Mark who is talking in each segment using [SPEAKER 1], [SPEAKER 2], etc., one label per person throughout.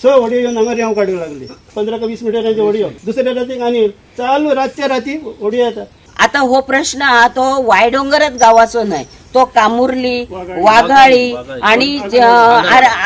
[SPEAKER 1] 6 होडयो येवन हांगा रेंव काडूंक लागली. 15 का 20 मिटरांच्यो होडयो, दुसऱ्या रातीक आनी चालू रातच्या राती होडयो येता.
[SPEAKER 2] आता हो प्रश्न हा तो वायडोंगरच गावाचो न्हय, तो कामुर्ली, वाघाळी आणि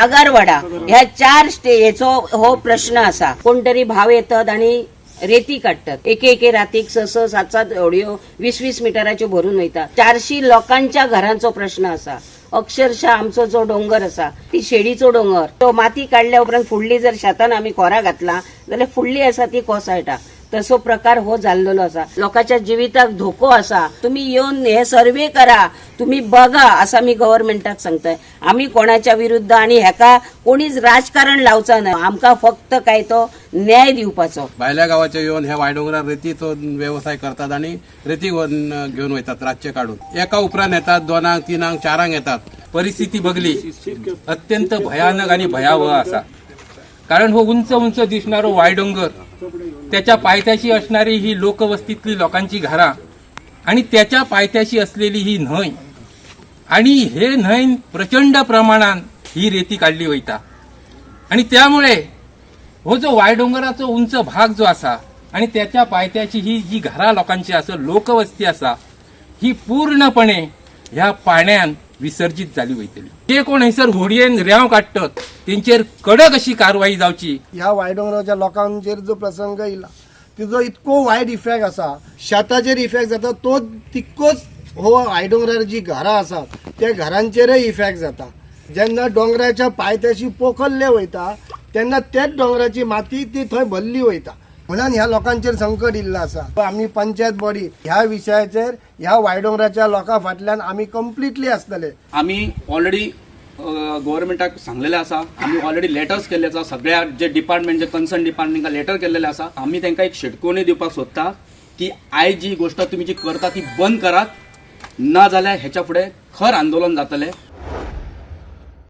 [SPEAKER 2] आगारवाडा ह्या 4 हेचो हो प्रश्न आसा. कोण तरी भाव येतात आणि रेती काडटात. एके एके रातीक 6 6 7 7 होडयो 20 20 मिटराच्यो भरून वयता. 400 लोकांच्या घरांचो प्रश्न आसा. अक्षरशः आमचो जो डोंगर आसा ती शेडीचो डोंगर, तो माती काडल्या उपरांत फुडली जर शेतान आमी खोरां घातला जाल्यार फुडली आसा ती कोसळटा. तसो प्रकार हो जाल्लेलो आसा. लोकांच्या जिविताक धोको आसा. तुम्ही येवन हे सर्वे करा, तुम्ही बघा असं मी गव्हर्मेंटाक सांगतय. आमी कोणाच्या विरुद्ध आणि हेका कोणीच राजकारण लावचा ना, आमकां फक्त काय तो न्याय दिवपाचो.
[SPEAKER 3] भायल्या गावाचे येवन ह्या वायडोंगरार रेतीचो वेवसाय करतात आणि रेती घेवन वयतात रातचे काडून. एका उपरांत येतात, 2 3 4 येतात.
[SPEAKER 4] परिस्थिती बघली अत्यंत भयानक आणि भयावह असा, कारण हो उंच उंच दिसणारो वायडोंगर, त्याच्या पायथ्याशी असणारी ही लोकवस्तीतली लोकांची घरां आणि त्याच्या पायथ्याशी असलेली ही न्हंय, आणि हे न्हंय प्रचंड प्रमाणात ही रेती काढली वयता आणि त्यामुळे हो जो वायडोंगराचो उंच भाग जो आसा आणि त्याच्या पायथ्याची ही जी घरां लोकांची आसा, लोकवस्ती आसा, ही पूर्णपणे ह्या पाण्यान विसर्जित जाली वयतली. जे कोण हयसर होडयेन रेंव काडटत तेंचेर कडक अशी कारवाई जावची.
[SPEAKER 5] ह्या वायडोंगराच्या लोकांचेर जो प्रसंग येयला तिजो इतको वायट इफेक्ट आसा, शेताचेर इफेक्ट जाता तो तितकोच हो वायडोंगरार जी घरां आसात त्या घरांचेरय इफेक्ट जाता. जेन्ना दोंगराच्या पायथ्याशी पोखरले वयता तेन्ना तेच दोंगराची माती ती थंय भरली वयता, म्हणून ह्या लोकांचेर संकट इल्लें आसा. आमी पंचायत बॉडी ह्या विशयाचेर ह्या वायडोंगराच्या लोकां फाटल्यान आमी कंप्लिटली आसतले.
[SPEAKER 6] आमी ऑलरेडी गव्हर्मेंटाक सांगलेलें आसा, आमी ऑलरेडी लेटर्स केल्ले आसा, सगळ्या जे डिपार्टमेंट जे कन्सर्न डिपार्टमेंटाक लेटर केल्लेले आसा. आमी तांकां एक शिटकोवणी दिवपाक सोदता की आयज जी गोश्ट तुमी जी करता ती बंद करात, ना जाल्यार हेच्या फुडें खर आंदोलन जातलें.